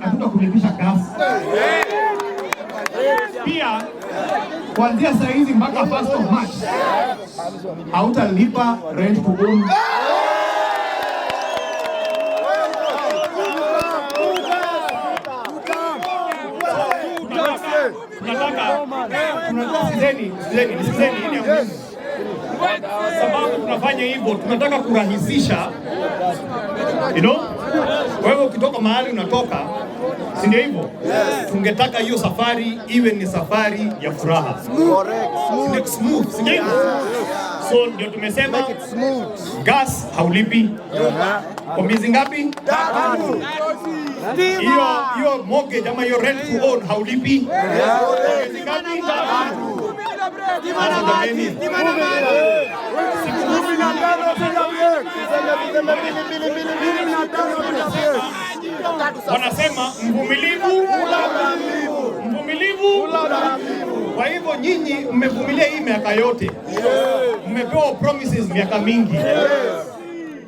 Hatutakulipisha gas. Pia kuanzia saa hizi mpaka 1st of March hautalipa rent to own. Tunataka sikizeni, sikizeni, sikizeni, hii ni ya muhimu. Sababu tunafanya hivyo, tunataka kurahisisha. Wewe ukitoka mahali unatoka, si ndio hivyo? Tungetaka hiyo safari iwe ni safari ya furaha. Correct. Smooth, smooth, si ndio hivyo? So ndio tumesema Make it smooth. Gas haulipi kwa miezi ngapi? Tatu. Hiyo hiyo mortgage ama hiyo rent to own haulipi kwa miezi ngapi? Tatu. Sasa jameni, 15 bila break. Mbili mbili mbili mbili na tano bila break. Wanasema mvumilivu mvumilivu. Kwa hivyo nyinyi mmevumilia hii miaka yote, mmepewa promises miaka mingi,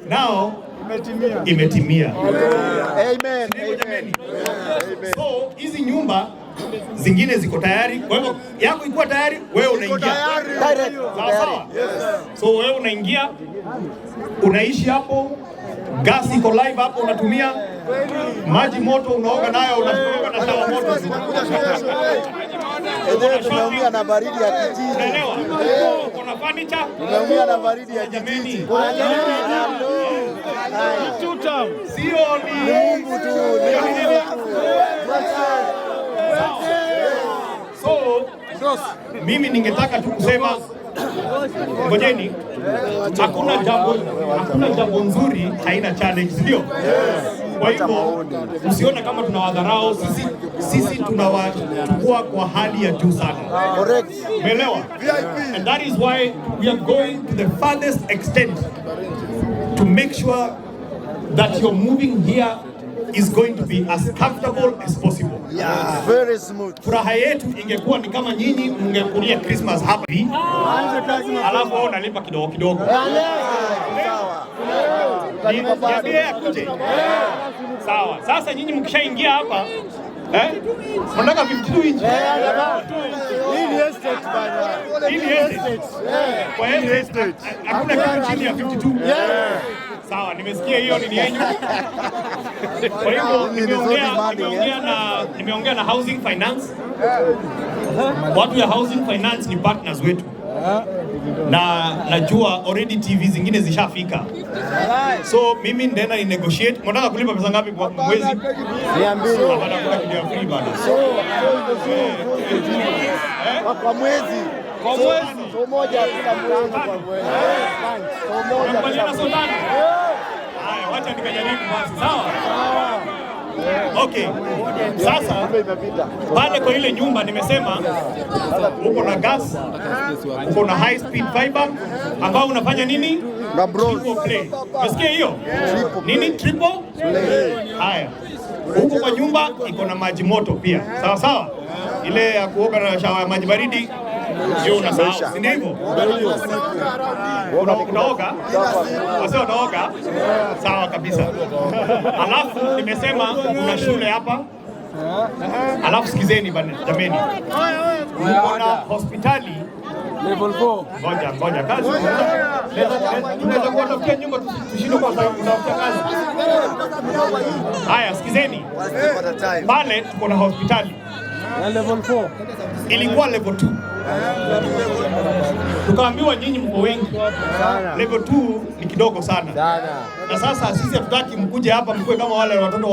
now imetimia. Amen. Hivyo jameni, so hizi nyumba zingine ziko tayari. Kwa hivyo yako ikiwa tayari, wewe unaingia. Direct. Sawa sawa. So wewe unaingia, unaishi hapo, gas iko live hapo, unatumia maji moto, unaoga nayo, unaoga na shower moto. Enyewe tumeumia na baridi ya kijiji. Unaelewa? Uko na furniture. Tumeumia na baridi ya Jameni. kijiji. Sio ni Mungu tu. Ni Mungu. So mimi ningetaka tu kusema ngojeni, hakuna jambo nzuri haina challenge, ndio? Kwa hivyo msione kama tunawadharau sisi, sisi tunawachukua kwa hali ya juu sana. Correct. Umeelewa? And that is why we are going to the farthest extent to make sure that your moving here is going to be as comfortable as possible. Yeah. Very smooth. Furaha yetu ingekuwa ni kama nyinyi mngekulia Christmas hapa hivi, alafu wewe unalipa kidogo kidogo. Sawa. Niambie akuje. Sawa. Sasa nyinyi mkishaingia hapa eh, mnataka 52 inch. Hii ni estate bana. Hii ni estate. Kwa estate hakuna kitu chini ya 52. Sawa, nimesikia hiyo ni yenyu. Kwa hivyo nimeongea na Housing Finance. Watu ya Housing Finance ni partners wetu. Na najua already TV zingine zishafika. So mimi ndenda ni negotiate. Mnataka kulipa pesa ngapi kwa mwezi? 200. Hapana, kuna kitu ya free bana. Kwa mwezi. Kwa mwezi. So moja kila mwezi kwa mwezi. So moja Tunakubaliana kila so tano? Haya, wacha nikajaribu basi. Sawa? Okay. Sasa imepita. Pale kwa ile nyumba nimesema uko na gas, uko na high speed fiber ambao unafanya nini? Na bros. Triple play. Umesikia hiyo? Triple Nini triple? Play. Haya. Huko kwa nyumba iko na maji moto pia. Sawa sawa? Ile ya kuoga na shawa ya maji baridi hiyo unasahau, si ndio hivyo? Unaoga? Wase unaoga? Sawa kabisa. Alafu nimesema kuna shule hapa. Alafu sikizeni bana jameni. Mko na hospitali. Level 4. Ngoja ngoja kazi. Tunaweza kuwatafutia nyumba tushindwe kwa kutafutia kazi. Haya, sikizeni. One step at a time. Pale tuko na hospitali. Na level 4. Ilikuwa level 2. Tukaambiwa nyinyi mko wengi. Level 2 ni kidogo sana. Sana. Na sasa sisi hatutaki mkuje hapa mkue kama wale watoto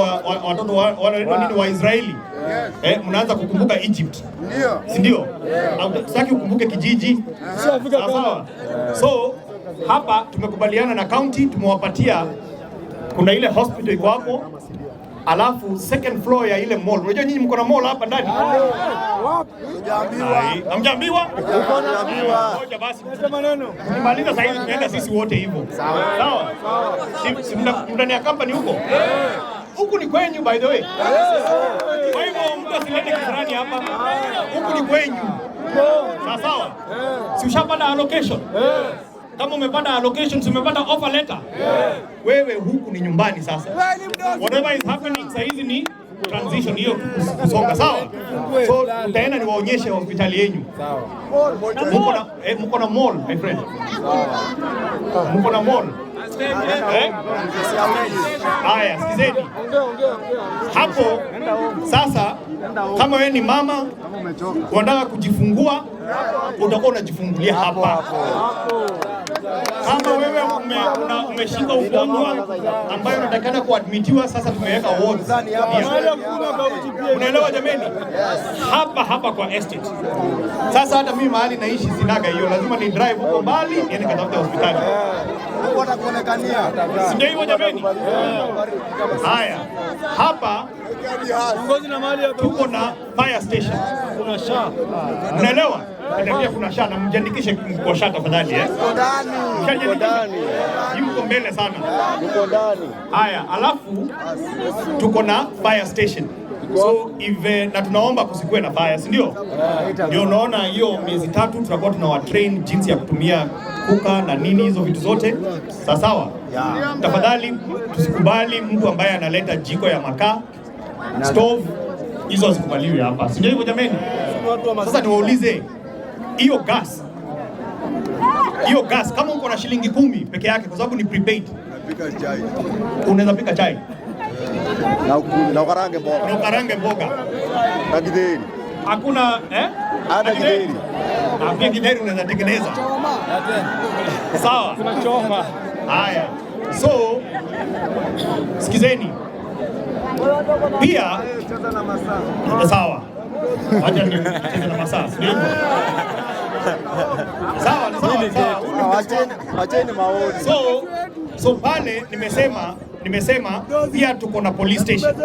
wa wale nini wa Israeli. Eh, mnaanza kukumbuka Egypt. Ndio. Si ndio? Hatutaki ukumbuke kijiji. Ushafika Sawa sawa. So hapa tumekubaliana na county, tumewapatia kuna ile hospital iko hapo, alafu second floor ya ile mall. Unajua nyinyi mko na mall hapa ndani? Hujaambiwa. Ai, hamjaambiwa? Hujaambiwa. Ngoja basi. Maneno. Tukimaliza sasa hivi tunaenda sisi wote hivyo. Sawa? Si ndani ya company huko? Huku ni kwenyu, by the way. Kwa hivyo mtu asilete kisirani hapa. Huku ni kwenyu. Sawa sawa? Si ushapata allocation? Kama umepata allocations, umepata offer letter. Wewe huku ni nyumbani sasa. Whatever is happening saa hizi ni transition hiyo kusonga, sawa? So utaenda niwaonyeshe hospitali yenyu. Mko na mall, my friend. Mko na mall. Eh? Haya, sikizeni. Hapo sasa, kama wewe ni mama unataka kujifungua, utakuwa unajifungulia hapa. Kama wewe umeshika ugonjwa ambayo unatakana kuadmitiwa, sasa tumeweka wards pia. Unaelewa jameni? Hapa hapa kwa estate. Sasa hata mimi mahali naishi sinaga hiyo, lazima ni drive huko mbali niende katafute hospitali. Si ndio hivyo jameni? Haya, hapa tuko na fire station. Kuna SHA. Unaelewa? Na pia kuna SHA na mjiandikishe kwa SHA tafadhali, eh. Mshajiandikisha? Hii mko mbele sana. Haya, alafu tuko na fire station. So if, na tunaomba kusikuwe na fire, si ndio? Ndio unaona hiyo miezi 3 tutakuwa tunawatrain jinsi ya kutumia cooker na nini hizo vitu zote. Sawa sawa? Tafadhali tusikubali mtu ambaye analeta jiko ya makaa, stove hizo hazikubaliwi hapa. Si ndio hivyo jameni? Sasa niwaulize hiyo gas kama uko na shilingi 10 peke yake, kwa sababu ni prepaid, unaweza pika chai Na ukarange mboga. Na ukarange mboga. Na githeri. Hakuna, eh? Hata githeri. Na pia githeri unaweza tengeneza. Sawa. Tunachoma. Haya, so sikizeni pia, sawa, wacha nicheze na masaa, si ndio hivyo? Sawa sawa sawa. Wacheni, wacheni maoni. So pale nimesema pia tuko na police station.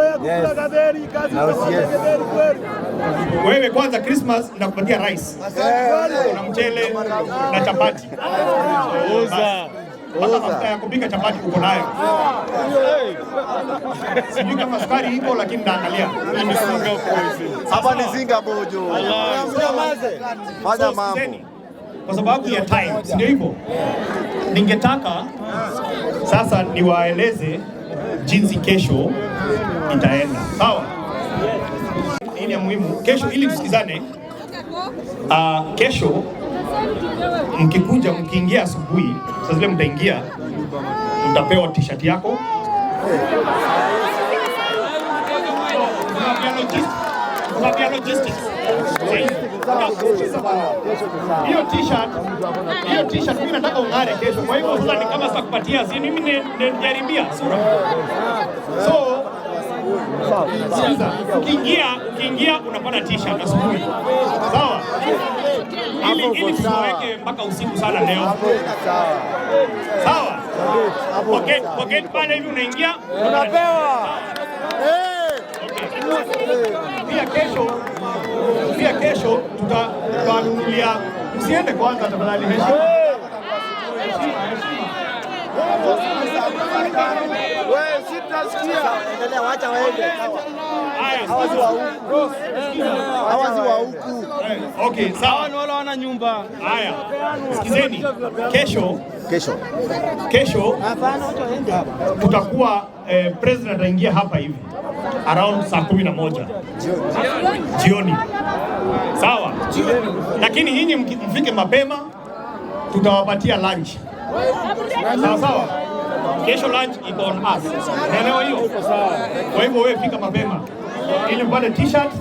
Wewe kwanza Christmas nakupatia rice na mchele na chapati. Uza. Mpaka mafuta ya kupika chapati uko nayo. Sijui kama sukari iko, lakini naangalia. Hapa ni Zinga Bojo. Fanya So, mambo. sikizeni, kwa sababu ya time, si ndio hivyo? Ningetaka sasa niwaeleze jinsi kesho itaenda, sawa? Hii ni ya muhimu. Kesho ili tusikizane. Kesho mkikuja, mkiingia asubuhi, saa zile mtaingia, mtapewa t-shirt yako. Kwa sababu ya logistics. Hiyo t-shirt mimi nataka ung'are kesho. Kwa hivyo sasa ni kama sitakupatia, si mimi nijaribia sura. So sikiza, ukiingia unapata t-shirt asubuhi. Sawa? Ili tusiweke mpaka usiku sana leo. Sawa? Kwa gate pale hivi unaingia, Unapewa. Pia kesho tutawanunulia, msiende kwanza tafadhali, heshima. Heshima, heshima. Wewe sitasikia. Endelea, wacha waende. Haya, Hawa si wa huku. Hawa si wa huku. Okay, sawa. Ni wale wana nyumba. Haya, sikizeni, kesho Kesho. Kesho tutakuwa president ataingia hapa hivi around saa 11 jioni, sawa? Lakini nyinyi mfike mapema, tutawapatia lunch, sawa sawa. Kesho lunch iko on us, unaelewa hiyo? Kwa hivyo wewe fika mapema ili upate t-shirt,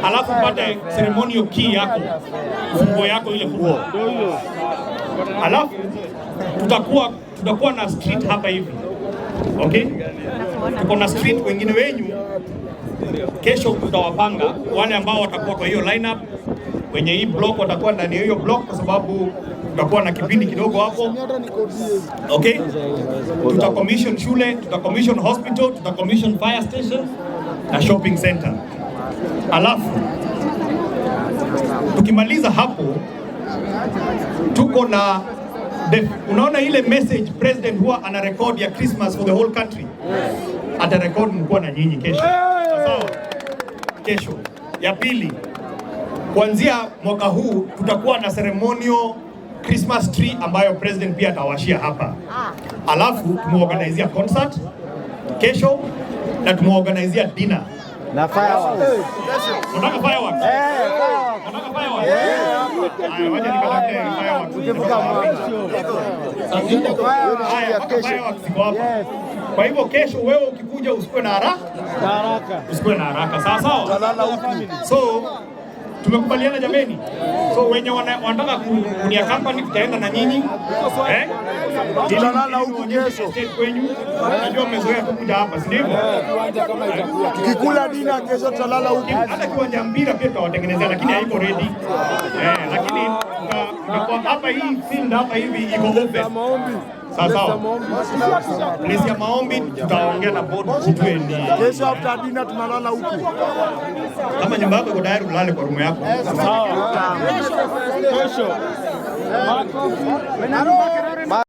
alafu upate ceremonial key yako, funguo yako ile kubwa. Alafu tutakuwa na street hapa hivi, okay? Tuko na street. Wengine wenyu kesho tutawapanga wale ambao watakuwa kwa hiyo lineup, wenye hii block watakuwa ndani ya hiyo block, kwa sababu tutakuwa na kipindi kidogo hapo, okay? Tuta commission shule, tuta commission hospital, tuta commission fire station na shopping center. Alafu tukimaliza hapo tuko na unaona ile message president huwa ana record ya Christmas for the whole country, ata record mkuwa na nyinyi kesho, sawa? Kesho ya pili, kuanzia mwaka huu tutakuwa na ceremonial Christmas tree ambayo president pia atawashia hapa. Alafu tumeorganizia concert kesho na tumeorganizia dinner. Na fireworks. Unataka fireworks? Eh, fireworks. Unataka fireworks? Haya, wacha nikatafute fireworks. Ukivuka mwaka. Haya, mpaka fireworks iko hapa. Kwa hivyo kesho wewe ukikuja usikuwe na haraka, Haraka. usikuwe na haraka. Sawa sawa? So tumekubaliana jameni. So wenye wanataka kuniaccompany tutaenda na nyinyi. Eh? Tutalala huku Nionyeshe kesho. estate kwenyu. Najua mmezoea tu kuja hapa, si ndivyo? Tukikula dinner kesho tutalala huku. Hata kiwanja mpira pia tutawatengenezea, lakini haiko ready. Eh, lakini tutakuwa hapa, hii field hapa hivi iko open. Sawa sawa. Place ya maombi tutaongea na board tujue ni Kesho after dinner tunalala huku. Kama nyumba yako iko tayari, ulale kwa room yako. Kesho.